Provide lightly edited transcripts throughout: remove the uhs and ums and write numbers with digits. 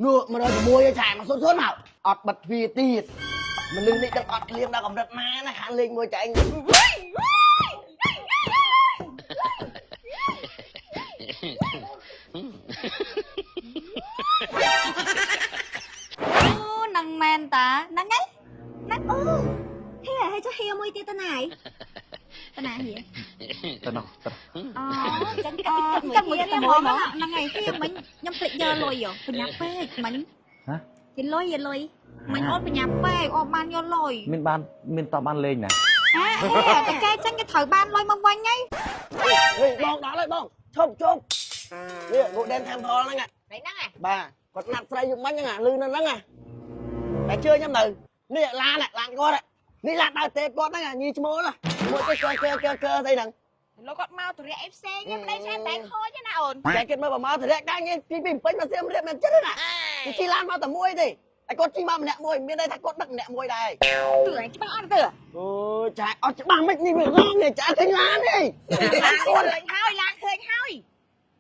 នោះ106ចែមកសុនសុនមកអត់បិទទ្វារទៀតមនុស្សនេះដឹងអត់ក្លៀមដល់កម្រិតណាណាខាងលេងមួយចែង អូនឹងមែនតាហ្នឹងឯងហ្នឹងអូ ហៀហើយចុះហៀមួយទៀតទៅណាយទៅណាហៀ ទៅនោះទៅ អូចឹងចឹងមួយគ្នាហ្មងហ្នឹងឯងហៀមិញខ្ញុំភ្លេចយកលុយបញ្ញាពេកមិញ ហ៎ ជាលុយជាលុយមិញអូនបញ្ញាពេកអូនបានយកលុយ មានបានមានតបានលេងណា ហេហេតែកែចឹងគេត្រូវបានលុយមកវិញហី ហេបងដល់ហើយបងឈប់ឈប់នេះ Golden Temple ហ្នឹង ไหนហ្នឹងហ៎ បាទគាត់ណាត់ស្រីយប់មិញហ្នឹងលឺនៅហ្នឹងតែជឿខ្ញុំទៅនេះឡានឡានគាត់នេះឡានដើរទេគាត់ហ្នឹងញីឈ្មោលមួយទៅកើកើកើកើស្អីហ្នឹង លោកគាត់មកទរៈអីផ្សេងប្តីឆែតែខូចណាអូន តែគេមើលមកទរៈកាញីពីពីពេញមកសៀមរាបមិនចិត្តណាគេជិះឡានមកតែមួយទេតែគាត់ជិះមកម្នាក់មួយមានន័យថាគាត់ដឹកម្នាក់មួយដែរ ទើច្បាស់អត់ទើ អូចាអត់ច្បាស់មិននេះវាងងនេះចាឃើញឡានទេ ឡានឃើញហើយឡានឃើញហើយ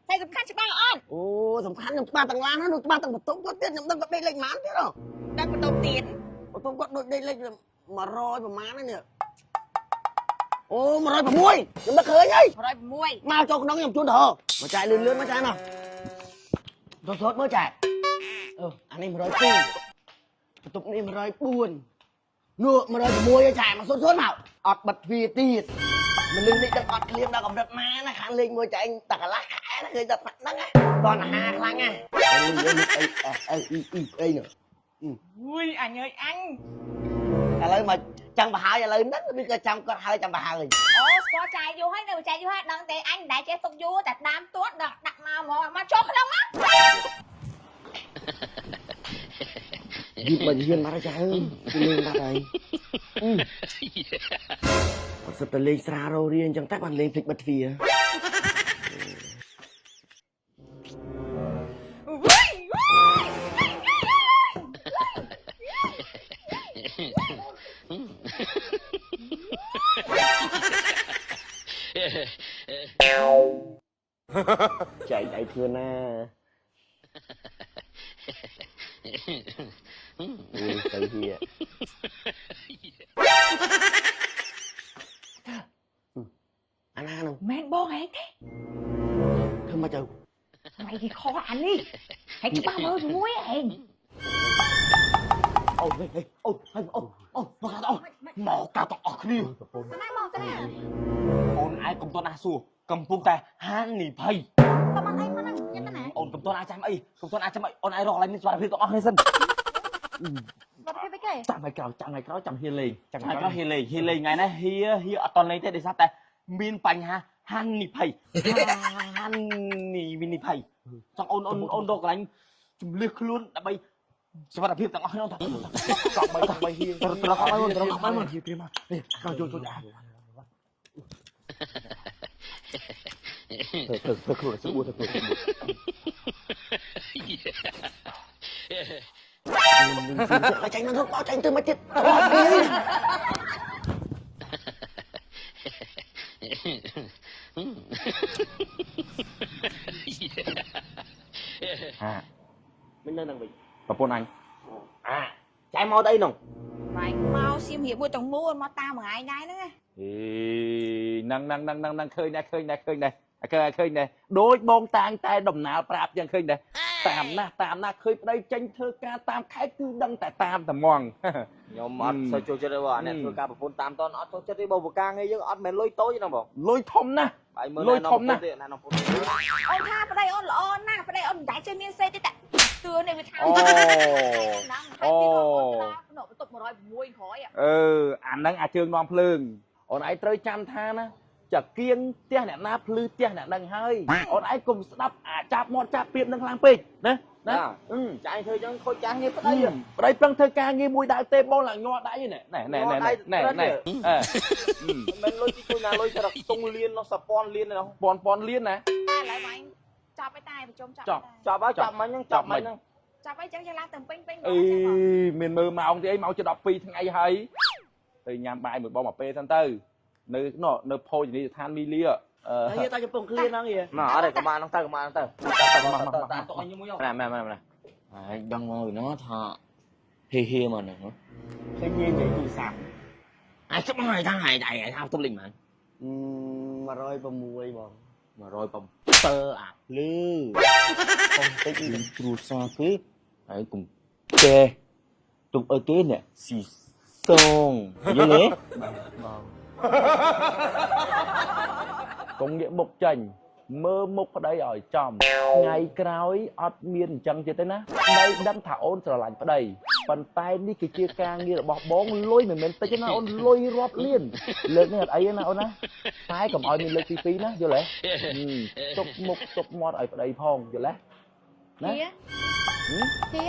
តែសំខាន់ច្បាស់អត់ អូសំខាន់ខ្ញុំច្បាស់ទាំងឡានហ្នឹងខ្ញុំច្បាស់ទាំងបន្ទប់គាត់ទៀតខ្ញុំដឹងគាត់ដេកលេខប៉ុន្មានទៀតហ៎ ដល់បន្ទប់ទៀត បន្ទប់គាត់ដូចដេកលេខ100ប្រហែលហ្នឹងនេះអូ106ខ្ញុំដឹកឃើញហើយ 106 មកចូលក្នុងខ្ញុំជូនទៅហ៎មកចាយលឿនលឿនមកចាយមកទៅសូត្រមើលចាយអឺអានេះ102បន្ទប់នេះ104នោះ106ចាយមកសូត្រសូត្រមកអត់បិទទ្វារទៀតមនុស្សនេះដឹងអត់ក្លៀមដល់កម្រិតណាណាខាងលេងមួយចាយតែកន្លះខែណាឃើញតែហ្នឹងណាតនអាហារខ្លាំងណាអីអីអីអីនោះ អូយអញអើយអញ ឥឡូវមកចាំប្រហើយឥឡូវហ្នឹងឬក៏ចាំគាត់ហើយចាំប្រហើយ អូស្គាល់ចាយយូរហើយនៅចាយយូរហើយដឹងតែអញមិនដែលចេះទុកយូរតែដើមទួតដាក់ដាក់មកហ្មងមកចូលក្នុងមក យឺតមកយឿនបាត់ហើយចាអើយគឺលេងបាត់ហើយអត់សិតតែលេងស្រារោរៀអញ្ចឹងតែបានលេងភ្លេចបិទទ្វារចែកដៃធ្វើណាអូយទៅហៀអាណានោះ មែនបងឯងទេ ធ្វើមកទៅ ថ្ងៃគេខអានេះហើយច្បាស់មើលជាមួយឯង អូហេអូហេអូអូមកកាត់អូមកកាត់ទាំងអស់គ្នា ទៅណាមកទៅណា អូនឯងកុំតន់អាសួរកំពុងតែហានិភ័យ តបានអីមកហ្នឹងញ៉ាំទៅណា អូនកុំតន់អាចចាំអីកុំតន់អាចចាំអីអូនឯងរកកន្លែងមានសុវត្ថិភាពទាំងអស់គ្នាសិន បាត់ពីគេ ចាំឲ្យក្រោយចាំឲ្យក្រោយចាំហៀលេងចាំឲ្យក្រោយហៀលេងហៀលេងថ្ងៃនេះហៀហៀអត់តន់លេងទេដោយសារតែមានបញ្ហាហានិភ័យហានិវិនិភ័យចង់អូនអូនអូនរកកន្លែងជំលះខ្លួនដើម្បីសុវត្ថិភាពទាំងអស់គ្នាអូន កប់បីកប់បីហៀ ត្រកឲ្យអូនត្រកឲ្យអូន ហៀត្រៀមមកនេះកោចូលចូលអាទៅទៅខ្លួនស្រួលទៅខ្លួន ឲ្យចាញ់មករត់បោចាញ់ទៅមកទៀត ហា មិននៅនឹងវិញ ប្រពន្ធអញ អាចែមកទៅអីនោះ បាយមកសៀមរាបមួយទាំងមូលមកតាមមួយថ្ងៃដែរហ្នឹង អេហ្នឹងហ្នឹងហ្នឹងហ្នឹងឃើញដែរឃើញដែរឃើញដែរឃើញឃើញដែរដូចបងតាងតែដំណើរប្រាប់យ៉ាងឃើញដែរតាមណាស់តាមណាស់ឃើញប្តីចេញធ្វើការតាមខេត្តគឺដឹងតែតាមតែហ្មង ខ្ញុំអត់សូវចូលចិត្តទេបងអាអ្នកធ្វើការប្រពន្ធតាមតនអត់ចូលចិត្តទេបងការងារយើងអត់មែនលុយតូចទេណាបង លុយធំណាស់ បាយមើល លុយធំណាស់ ណែនាំប្រពន្ធទេ អូនថាប្តីអូនល្អណាស់ប្តីអូនមិនដែលចេះមានសេទេតែទឿនេះវាថា អូ ហ្នឹងហើយពីអូនទៅដល់បន្ទប់106ក្រោយ អឺអាហ្នឹងអាជើងនាំភ្លើងអូនឯងត្រូវចាំថាណាចកៀងផ្ទះអ្នកណាភ្លឺផ្ទះអ្នកហ្នឹងហើយអូនឯងកុំស្ដាប់អាចចាប់មាត់ចាប់ពៀបនឹងខ្លាំងពេកណាណាអឺ ចាញ់ធ្វើចឹងខូចចាស់ងារប្តី ប្តីប្រឹងធ្វើការងារមួយដៅទេបងឡើងញ័រដៃណែណែណែណែណែណែអឺ មិនលុយទីជួយណាលុយតែខ្ទង់លៀននោះសពាន់លៀននោះ ពាន់ពាន់លានណា តែឥឡូវបងចាប់ឲ្យតែប្រជុំចាប់ ចប់ ចាប់ហើយចាប់មិញហ្នឹងចាប់មិញហ្នឹង ចាប់ឲ្យចឹងយើងឡើងទៅពេញពេញ អីមានមើលម៉ោងទីអីម៉ោងជិត12ថ្ងៃហើយទៅញ៉ាំបាយមួយបងមួយពេលសិនទៅនៅនោះនៅភោជនីយដ្ឋានមីលាអឺ ហើយតែកំពុងឃ្លានហ្នឹងយី មកអត់ទេកម្មាហ្នឹងទៅកម្មាហ្នឹងទៅ មកមក តាមតុកអញមួយណែណែណែ ហើយដឹងមកពីណាថាហេហេមកហ្នឹង ឃើញនិយាយទូរស័ព្ទ អាជិះមកថាហើយតែថាទុំលេងហ្មង 106បង 107អាភ្លឺ កុំតិច គ្រូសាគេហើយកុំចេះទុកឲ្យគេអ្នកស៊ីសងយល់ទេ បង កុំងាកមុខចេញមើលមុខប្តីឲ្យចំថ្ងៃក្រោយអត់មានអញ្ចឹងទៀតទេណាប្តីដឹងថាអូនស្រឡាញ់ប្តីប៉ុន្តែនេះគឺជាការងាររបស់បងលុយមិនមែនតិចទេណាអូនលុយរាប់លានលើកនេះអត់អីទេណាអូនណាតែកុំឲ្យមានលើកទី2ណាយល់ទេទុកមុខទុកមាត់ឲ្យប្តីផងយល់ទេណា ហៀ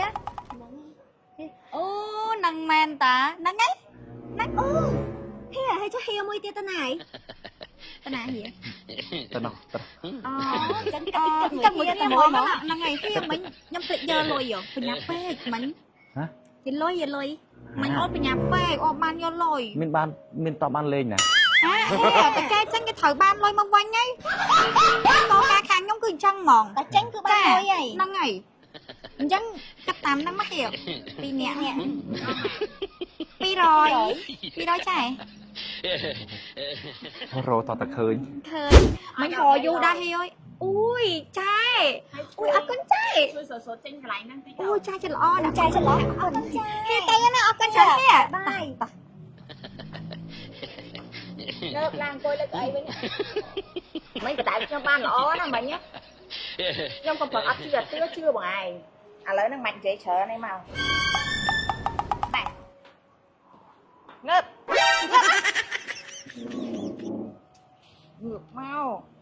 ហៀអូនឹងមែនតាហ្នឹងឯង ហ្នឹងអូហៀហើយចុះហៀមួយទៀតទៅណាយទៅណាហៀ ទៅណោះទៅ អូចឹងគិតគិតមួយគ្នាហ្មងហ្នឹងហើយហៀមិញខ្ញុំភ្លេចយកលុយបញ្ញាពេកមិញ ហ៎ យលុយយលុយមិញអូនបញ្ញាពេកអូនបានយកលុយ មានបានមានតបបានលេងណា ហាហេតែកែចឹងគេត្រូវបានលុយមកវិញហើយកការខាងខ្ញុំគឺអញ្ចឹងហ្មង តែចេញគឺបានលុយហើយ ហ្នឹងហើយអញ្ចឹងគិតតាមហ្នឹងមកហៀពីរនាក់200 200ចា រតតឃើញ ឃើញមិញរយូរដែរហៀអើយអូយចែអូយអរគុណចែ ជួយសូសូចេញកន្លែងហ្នឹងតិច អូយចែចិត្តល្អណាស់ ចែច្រឡំអរគុណចា ហៀទៅណាអរគុណច្រើនហៀ បាយលើកឡើងអង្គុយលើកៅអីវិញមិញបដៅខ្ញុំបានល្អណាស់មិញខ្ញុំកំពុងអត់ជឿអត់ទឿជឿបងឯងឥឡូវហ្នឹងមិននិយាយច្រើនឯងមកបែងើបងើបមក